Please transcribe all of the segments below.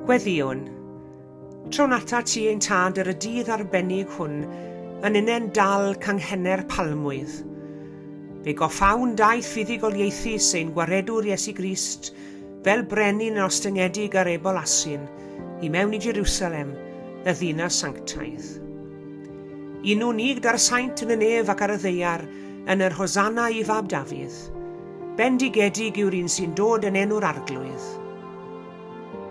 Gweddïwn. Trown atat ti ein Tad ar y dydd arbennig hwn yn unen dal canghenau'r palmwydd. Fe goffawn daith fuddugoliaethus ein Gwaredwr Iesu Grist fel brenin yn ostyngedig ar ebol asyn i mewn i Jerusalem, y ddinas sanctaidd. Unwn ni gyda'r saint yn y nef ac ar y ddaear yn yr Hosanna i Fab Dafydd. Bendigedig yw'r un sy'n dod yn enw'r Arglwydd.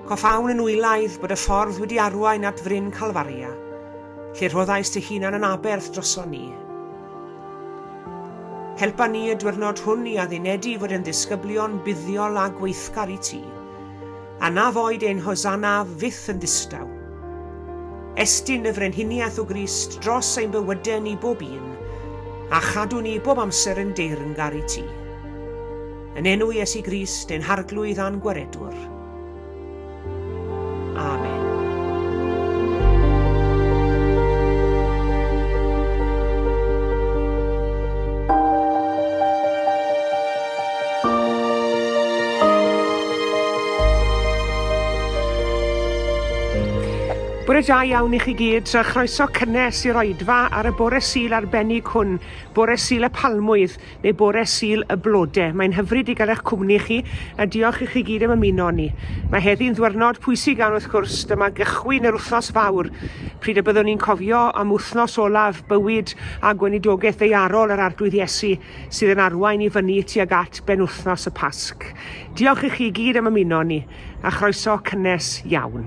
Coffawn yn wylaidd bod y ffordd wedi arwain at fryn Calfaria, lle rhoddais dy hunan yn aberth droson ni. Helpa ni y dwyrnod hwn i addunedu fod yn ddisgyblion buddiol a gweithgar i ti, a na foed ein hosanna fyth yn ddistaw. Estyn y frenhiniaeth o Grist dros ein bywydau ni bob un, a chadw ni bob amser yn deyrngar i ti. Yn enw Iesu Grist, ein Harglwydd a'n Gwaredwr. Amen. Bore da iawn i chi gyd, a chroeso cynnes i'r oedfa ar y bore Sul arbennig hwn, bore Sul y Palmwydd, neu bore Sul y Blode. Mae'n hyfryd i gael eich cwmni chi, a diolch i chi gyd am ymuno â ni. Mae heddi'n ddwyrnod pwysig iawn wrth gwrs, dyma gychwyn yr wythnos fawr, pryd y byddwn ni'n cofio am wythnos olaf bywyd a gweinidogaeth ddaearol yr Arglwydd Iesu sydd yn arwain i fyny tuag at benwythnos y Pasg. Diolch i chi gyd am ymuno â ni, a chroeso cynnes iawn.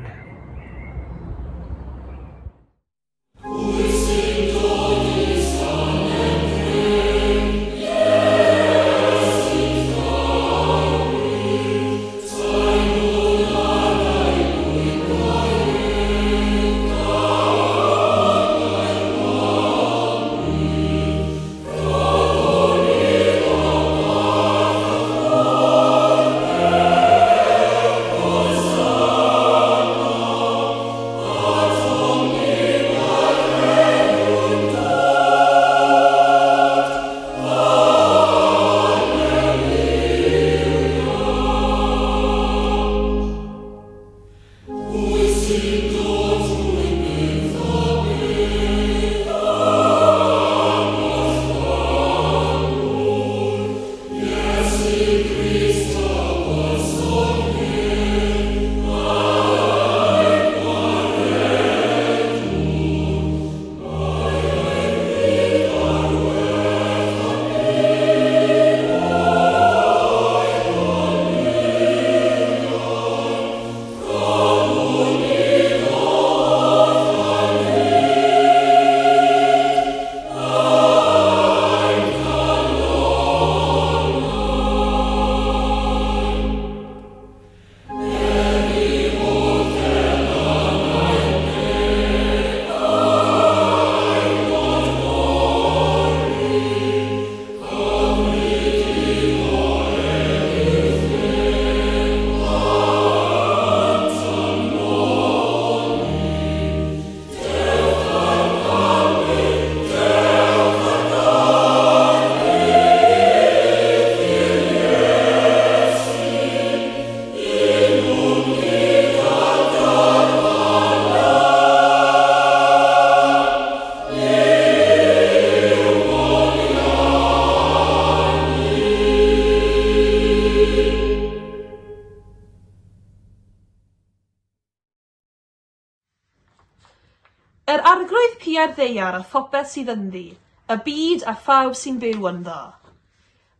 Yr Arglwydd piau'r ddaear a phopeth sydd ynddi, y byd a phawb sy'n byw ynddo.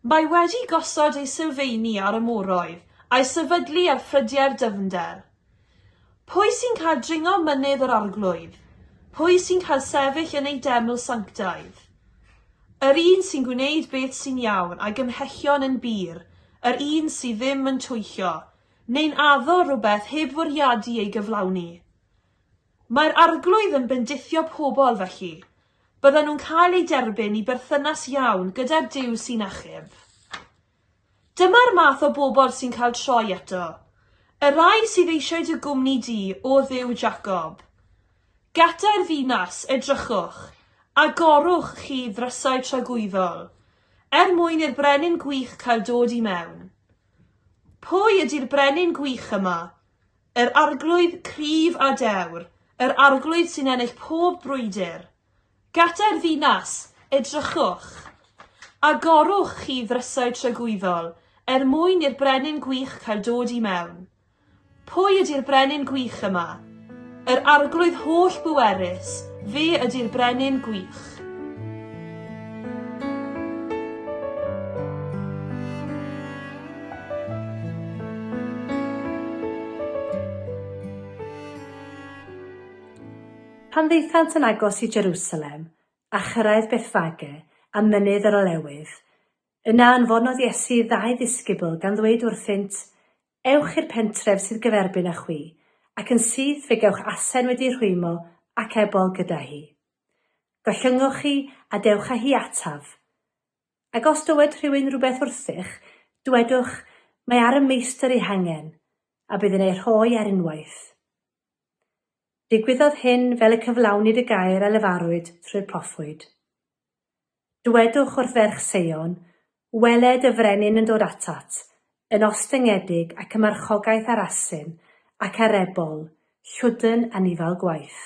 Mae wedi gosod ei sylfeini ar y moroedd, a'i sefydlu ar ffrydiau'r dyfnder. Pwy sy'n cael dringo mynydd yr Arglwydd? Pwy sy'n cael sefyll yn ei deml sanctaidd? Yr un sy'n gwneud beth sy'n iawn a'i gymhellion yn bur, yr un sydd ddim yn twyllo, neu'n addo rhywbeth heb fwriadu ei gyflawni. Mae'r Arglwydd yn bendithio pobl felly. Byddan nhw'n cael eu derbyn i berthynas iawn gyda'r Duw sy'n achub. Dyma'r math o bobl sy'n cael troi ato. Y rhai sydd eisiau dy gwmni di, O Dduw Jacob. Gadair ddinas, edrychwch, agorwch chi ddrysau tragwyddol, er mwyn i'r brenin gwych cael dod i mewn. Pwy ydy'r brenin gwych yma? Yr Arglwydd cryf a dewr, yr Arglwydd sy'n ennill pob brwydr. Gadair ddinas, edrychwch! Agorwch chi ddrysau tragwyddol, er mwyn i'r brenin gwych cael dod i mewn. Pwy ydy'r brenin gwych yma? Yr Arglwydd holl bwerus, fe ydy'r brenin gwych. Pan ddaethant yn agos i Jerusalem, a chyrraedd Bethfage a Mynydd yr Olewydd, yna anfonodd Iesu ddau ddisgybl gan ddweud wrthynt, Ewch i'r pentref sydd gyferbyn â chwi, ac yn syth fe gewch asen wedi'i rhwymo ac ebol gyda hi. Gollyngwch hi a dewch â hi ataf. Ac os dywed rhywun rhywbeth wrthych, dywedwch, 'Mae ar y meistr ei hangen', a bydd yn ei rhoi ar unwaith. Digwyddodd hyn fel y cyflawnid y gair a lefarwyd trwy'r proffwyd. Dywedwch wrth ferch Seion, Weled y frenin yn dod atat, yn ostyngedig ac ym marchogaeth ar asyn, ac ar ebol, llwydn anifail gwaith.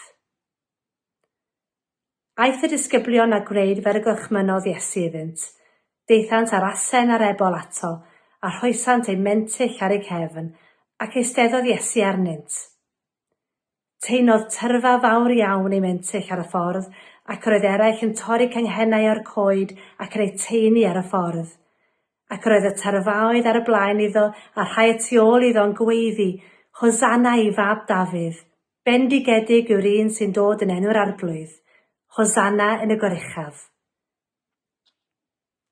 Aeth y disgyblion a gwneud fel y gorchmynnodd Iesu iddynt. Daethant â'r asen a'r ebol ato, a rhoesant eu mentyll ar eu cefn, ac eisteddodd Iesu arnynt. Taenodd tyrfa fawr iawn ei mentyll ar y ffordd, ac yr oedd eraill yn torri canghennau o'r coed ac yn eu taenu ar y ffordd. Ac yr oedd y tyrfaoedd ar y blaen iddo a'r rhai y tu ôl iddo yn gweiddi, Hosanna i fab Dafydd! Bendigedig yw'r un sy'n dod yn enw'r Arglwydd! Hosanna yn y goruchaf!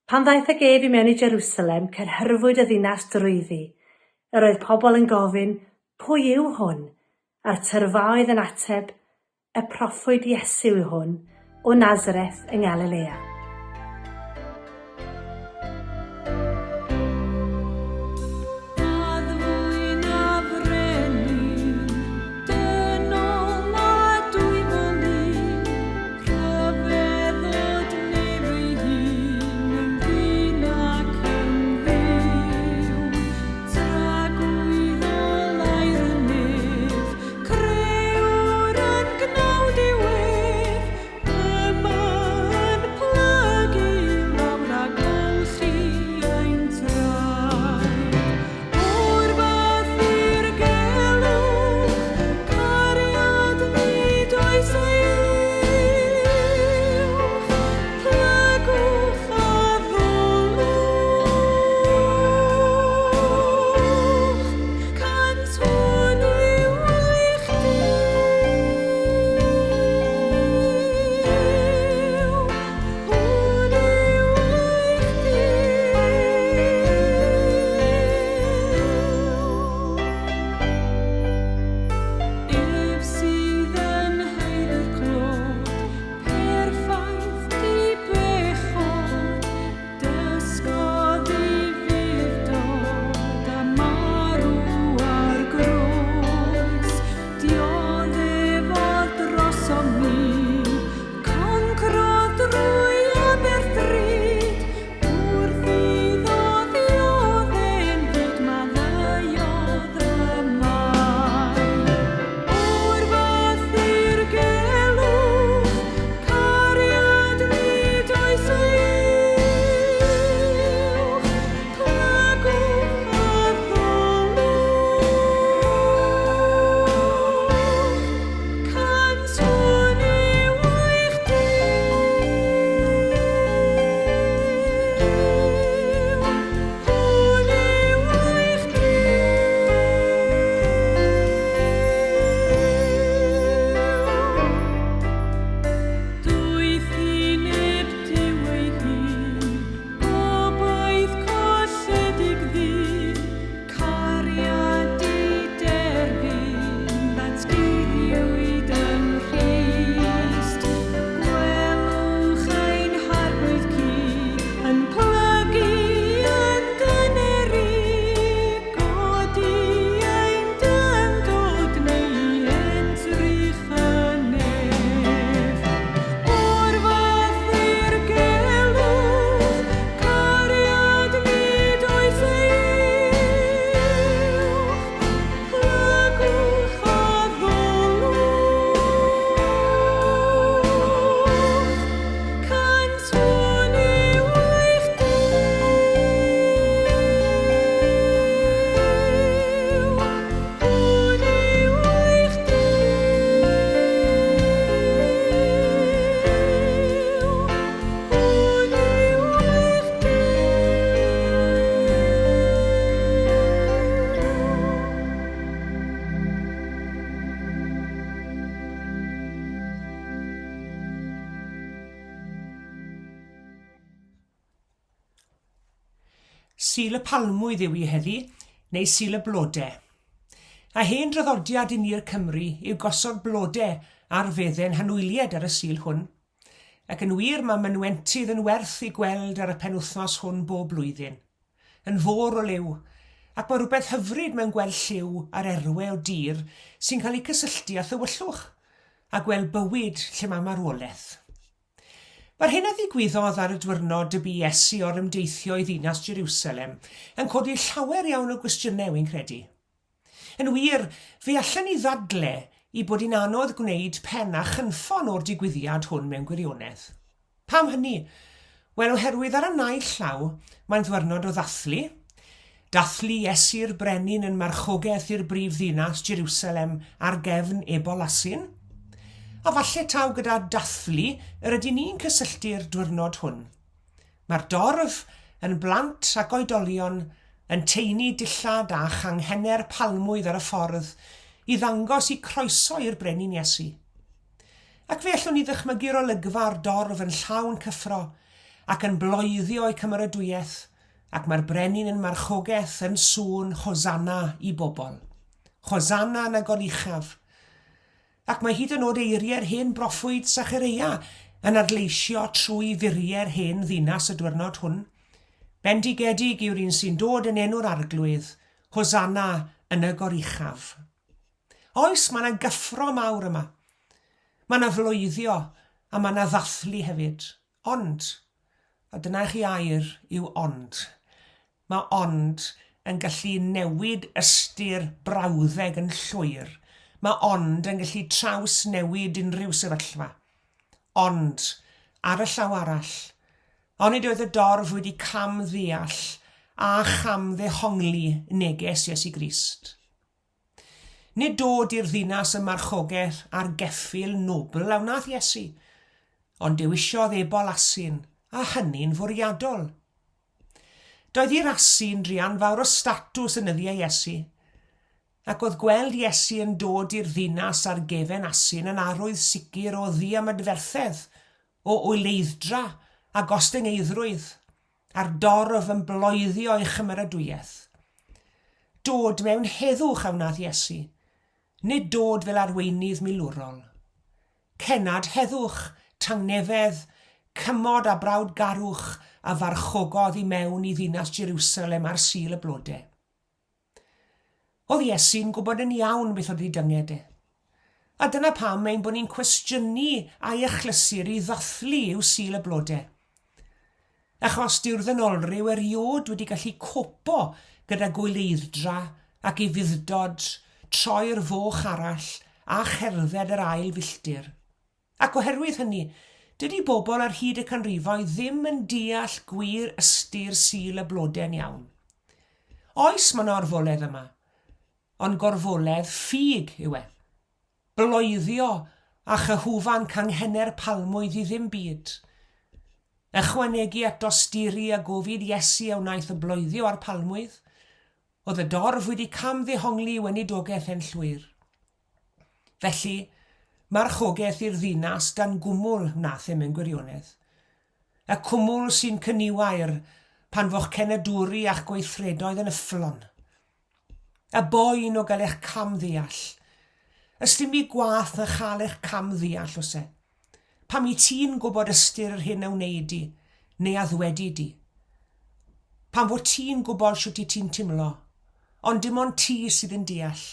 Pan ddaeth ag ef i mewn i Jerusalem, cyrhyrfwyd y ddinas drwyddi. Yr oedd pobl yn gofyn, Pwy yw hwn? A'r tyrfaoedd yn ateb, Y proffwyd Iesu yw hwn, o Nasareth yng Ngalilea. Sul y Palmwydd yw hi heddi, neu Sul y Blode. A hen draddodiad i ni'r Cymry yw gosod blode ar fedden hanwylied ar y Sul hwn. Ac yn wir mae mynwentydd yn werth eu gweld ar y penwythnos hwn bob blwyddyn. Yn fôr o liw, ac mae rhywbeth hyfryd mewn gweld lliw ar erwe o dir sy'n cael eu cysylltu â thywyllwch, a gweld bywyd lle mae marwolaeth. Mae'r hyn a ddigwyddodd ar y dwyrnod y bu Iesu orymdeithio i ddinas Jeriwsalem yn codi llawer iawn o gwestiynau, wi'n credu. Yn wir, fe allen ni ddadle i bod hi'n anodd gwneud pen a chynffon o'r digwyddiad hwn mewn gwirionedd. Pam hynny? Wel, oherwydd ar y naill llaw, mae'n ddwyrnod o ddathlu, Dathlu Iesu'r Brenin yn marchogaeth i'r brif ddinas, Jeriwsalem, ar gefn ebol asyn. A falle taw gyda dathlu yr ydyn ni'n cysylltu'r dwyrnod hwn. Mae'r dorf, yn blant ac oedolion, yn taenu dillad a changhenne'r palmwydd ar y ffordd i ddangos i croeso i'r Brenin Iesu. Ac fe allwn ni ddychmygu'r olygfa a'r dorf yn llawn cyffro ac yn bloeddio eu cymeradwyaeth Ac mae'r brenin yn marchogaeth yn sŵn Hosanna i bobl. Hosanna yn y goruchaf. Ac mae hyd yn oed eiriau'r hen broffwyd Sachereia yn adleisio trwy furiau'r hen ddinas y dwyrnod hwn. Bendigedig yw'r un sy'n dod yn enw'r Arglwydd, Hosanna yn y goruchaf. Oes, mae yna gyffro mawr yma. Mae yna floeddio a mae yna ddathlu hefyd. Ond, a dyna i chi air yw ond. Mae ond yn gallu newid ystyr brawddeg yn llwyr. Mae ond yn gallu trawsnewid unrhyw sefyllfa. Ond, ar y llaw arall, onid oedd y dorf wedi cam-ddeall a cham-ddehongli neges Iesu Grist? Nid dod i'r ddinas ym marchogaeth ar geffyl nobl a wnaeth Iesu, ond dewisiodd ebol asyn, a hynny'n fwriadol. Doedd i'r asyn druan fawr o statws yn nyddiau Iesu, ac oedd gweld Iesu yn dod i'r ddinas ar gefen asyn yn arwydd sicr o ddiamydferthedd, o wyleidd-dra a gostyngeiddrwydd. a'r dorf yn bloeddio ei chymeradwyaeth. Dod mewn heddwch a wnaeth Iesu, nid dod fel arweinydd milwrol. Cennad heddwch, tangnefedd, cymod a brawdgarwch a farchogodd i mewn i ddinas Jeriwsalem ar Sul y Blode. Oedd Iesu'n gwybod yn iawn beth oedd ei dynged e. A dyna pam ein bod ni'n cwestiynu a'i achlysur i ddathlu yw Sul y Blode. Achos dyw'r ddynolryw eriôd wedi gallu copo gyda gwyleidd-dra ac ufudd-dod, troi'r foch arall a cherdded yr ail filltir. Ac oherwydd hynny, dydy bobl ar hyd y canrifoedd ddim yn deall gwir ystyr Sul y Blode'n iawn. Oes, mae 'na orfoledd yma, ond gorfoledd ffug yw e. Bloeddio a chyhwfan canghenne'r palmwydd i ddim byd. Ychwanegu at dosturi a gofid Iesu a wnaeth y bloeddio a'r palmwydd, oedd y dorf wedi cam-ddehongli weinidogaeth e'n llwyr. Felly, marchogaeth i'r ddinas dan gwmwl wnaeth e mewn gwirionedd. Y cwmwl sy'n cyniwair pan fo'ch cenadwri a'ch gweithredoedd yn yfflon. Y boen o gael eich cam-ddeall. Ysdim byd gwaeth na chael eich cam-ddeall, oes e? Pam i ti'n gwybod ystyr yr hyn a wnei di, neu a ddwedi di? Pam fod ti'n gwybod shwt i ti'n timlo, ond dim ond ti sydd yn deall.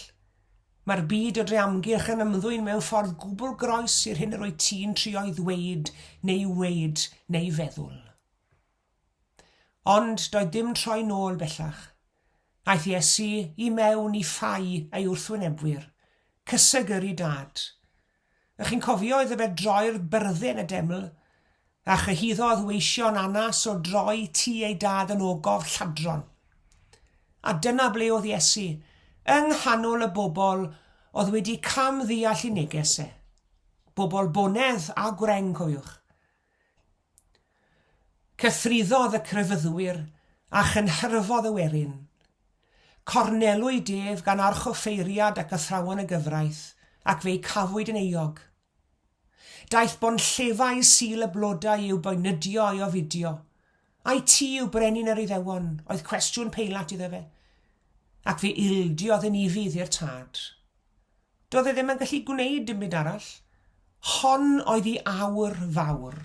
Mae'r byd o dy amgylch yn ymddwyn mewn ffordd gwbl groes i'r hyn yr wyt ti'n trio'i ddweud neu wneud neu feddwl. Ond doedd dim troi nôl bellach. Aeth Iesu i mewn i ffau ei wrthwynebwyr, cysegr i dad. Ych chi'n cofio iddo fe droi'r byrddin y deml, a chyhuddodd weision Annas o droi tŷ ei dad yn ogof lladron. A dyna ble oedd Iesu, yng nghanol y bobl oedd wedi cam-ddeall ei neges e. Bobl bonedd a gwreng, cofiwch. Cythruddodd y crefyddwyr a chynhyrfodd y werin. Cornelwyd ef gan archoffeiriad ac athrawon y gyfraith, ac fe'i cafwyd yn euog. Daeth bonllefau Sul y Blodau i'w boenydio a'i ofidio. Ai ti yw brenin yr Iddewon? oedd cwestiwn Peilat iddo fe. Ac fe ildiodd yn ufudd i'r tad. Doedd e ddim yn gallu gwneud dim byd arall. Hon oedd ei awr fawr.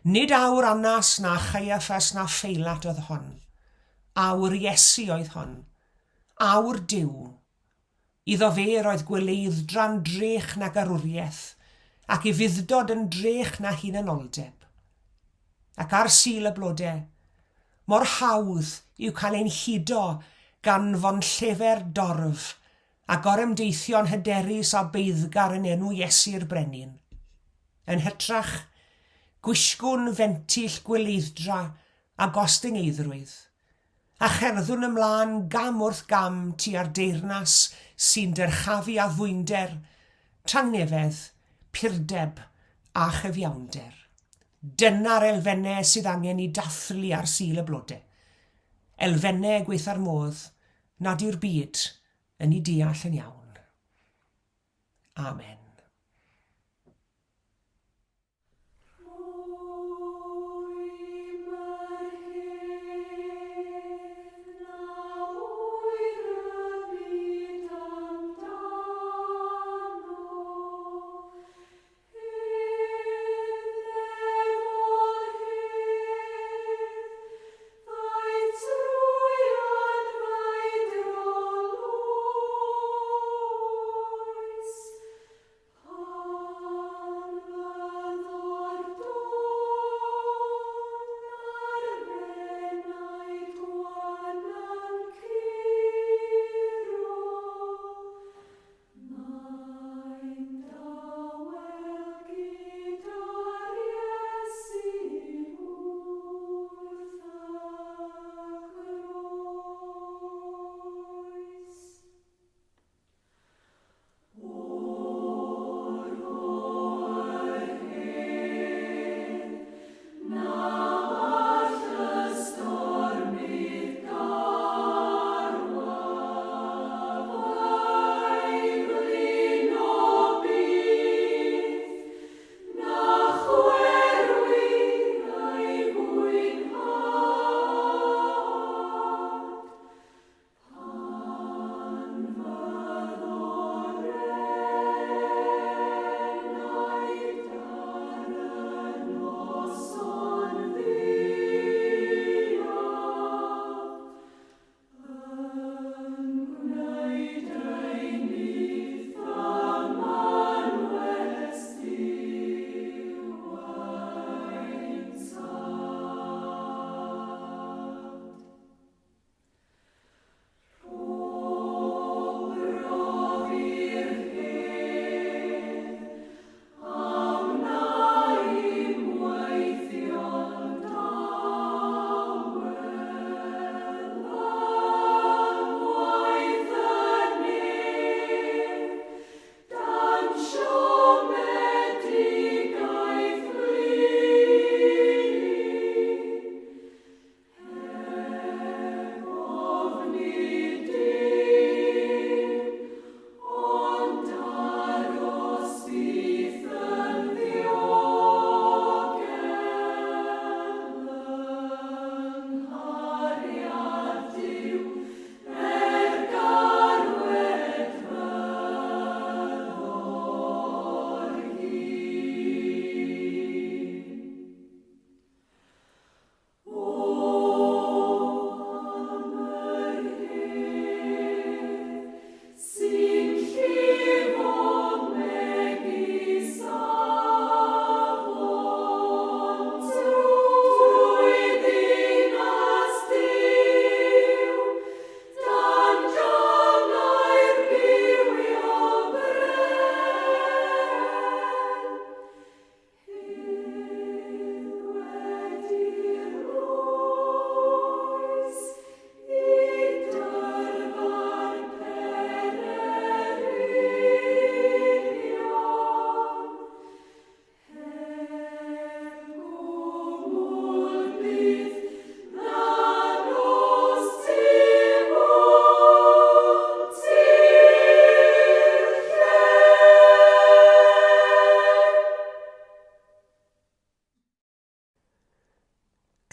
Nid awr Annas na Chaiaffas na Pheilat oedd hon. Awr Iesu oedd hon. Awr Duw. Iddo fe yr oedd gwyleidd-dra'n drech na garwriaeth, ac ufudd-dod yn drech na hunanoldeb. Ac ar Sul y Blode, mor hawdd yw cael ein hudo gan fonllefer dorf a gorymdeithio'n hyderus a beiddgar yn enw Iesu'r Brenin. Yn hytrach, gwisgwn fentyll gwyleidd-dra a gostyngeiddrwydd, A cherddwn ymlaen gam wrth gam tua'r deyrnas sy'n dyrchafu addfwynder, tangnefedd, purdeb a chyfiawnder. Dyna'r elfennau sydd angen i dathlu ar Sul y Blode. Elfennau gwaetha'r modd nad yw'r byd yn eu deall yn iawn. Amen.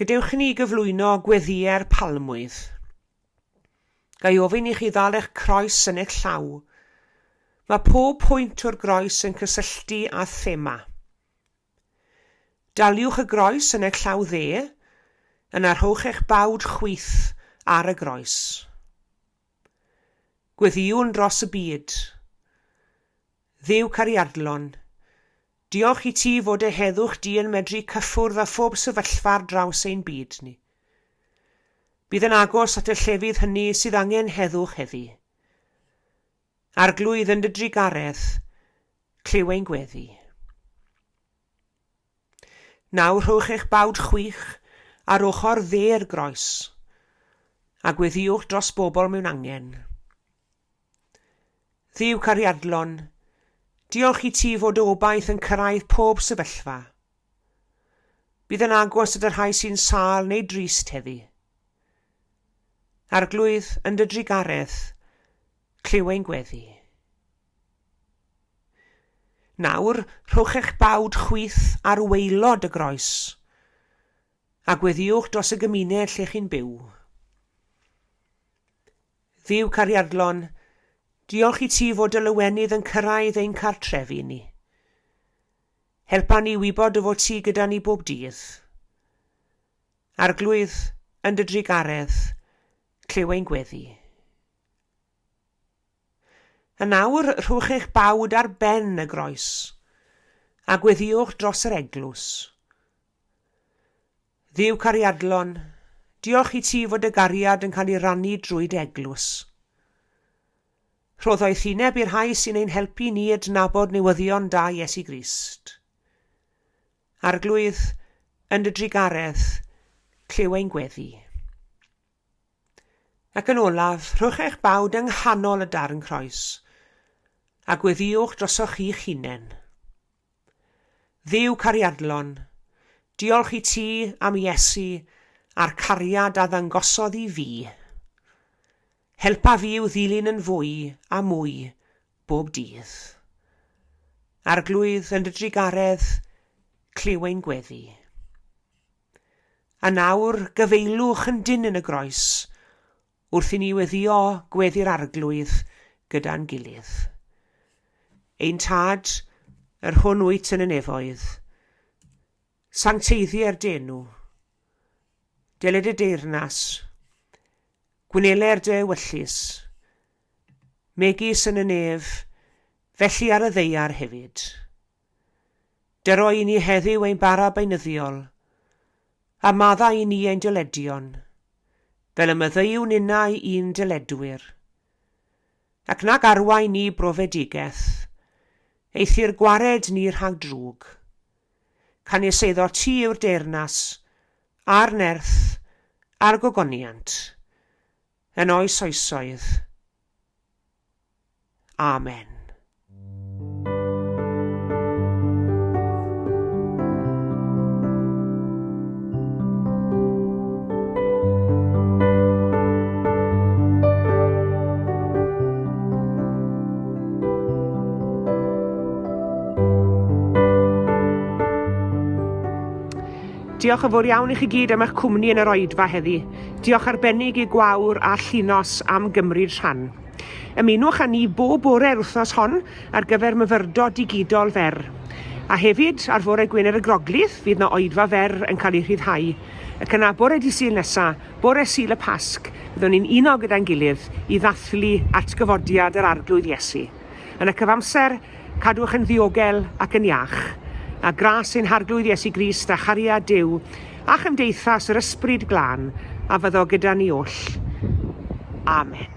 Gadewch i ni gyflwyno gweddïau'r palmwydd. Ga i ofyn i chi ddal eich croes yn eich llaw. Mae pob pwynt o'r groes yn cysylltu â thema. Daliwch y groes yn eich llaw dde, yna rhowch eich bawd chwith ar y groes. Gweddïwn dros y byd. Dduw cariadlon, diolch i ti fod dy heddwch di yn medru cyffwrdd â phob sefyllfa ar draws ein byd ni. Bydd yn agos at y llefydd hynny sydd angen heddwch heddi. Arglwydd yn dy drugaredd, clyw ein gweddi. Nawr rhowch eich bawd chwith ar ochr dde'r groes, a gweddïwch dros bobl mewn angen. Dduw cariadlon, diolch i ti fod dy obaith yn cyrraedd pob sefyllfa. Bydd yn agos at y rhai sy'n sâl neu drist heddi. Arglwydd, yn dy drugaredd, clyw ein gweddi. Nawr, rhowch eich bawd chwith ar waelod y groes, a gweddïwch dros y gymuned lle chi'n byw. Dduw cariadlon, diolch i ti fod dy lawenydd yn cyrraedd ein cartrefi ni. Helpa ni wybod dy fod ti gyda ni bob dydd. Arglwydd, yn dy drugaredd, clyw ein gweddi. A nawr, rhowch eich bawd ar ben y groes, a gweddïwch dros yr eglwys. Dduw cariadlon, diolch i ti fod dy gariad yn cael ei rannu drwy dy eglwys. Rho ddoethineb i'r rhai sy'n ein helpu ni adnabod newyddion da Iesu Grist. Arglwydd, yn dy drugaredd, clyw ein gweddi. Ac yn olaf, rhowch eich bawd yng nghanol y darn croes, a gweddïwch drosoch chi'ch hunain. Dduw cariadlon, diolch i ti am Iesu a'r cariad a ddangosodd i fi. Helpa fi i'w ddilyn yn fwy a mwy bob dydd. Arglwydd, yn dy drugaredd, clyw ein gweddi. A nawr, gyfeilwch yn dynn yn y groes, wrth i ni weddïo gweddi'r Arglwydd gyda'n gilydd. Ein Tad, yr hwn wyt yn y nefoedd, sancteiddier dy enw. Deled y deyrnas, gwneler dy ewyllys, megis yn y nef, felly ar y ddaear hefyd. Dyro i ni heddiw ein bara beunyddiol, a maddau i ni ein dyledion, fel y maddeuwn ninnau i'n dyledwyr. Ac nag arwain ni brofedigaeth, eithr gwared ni rhag drwg. Canys eiddo ti yw'r deyrnas, a'r nerth, a'r gogoniant, yn oes oesoedd. Amen. Diolch yn fawr iawn i chi gyd am eich cwmni yn yr oedfa heddi. Diolch arbennig i Gwawr a Llinos am gymryd rhan. Ymunwch â ni bob bore'r wythnos hon ar gyfer myfyrdod digidol fer. A hefyd, ar fore Gwener y Groglith, fydd 'na oedfa fer yn cael ei rhyddhau. Ac yna, bore dydd Sul nesa, bore Sul y Pasg, byddwn ni'n uno gyda'n gilydd i ddathlu atgyfodiad yr Arglwydd Iesu. Yn y cyfamser, cadwch yn ddiogel ac yn iach. A gras ein Harglwydd Iesu Grist a chariad Duw a chymdeithas yr Ysbryd Glân a fyddo gyda ni oll. Amen.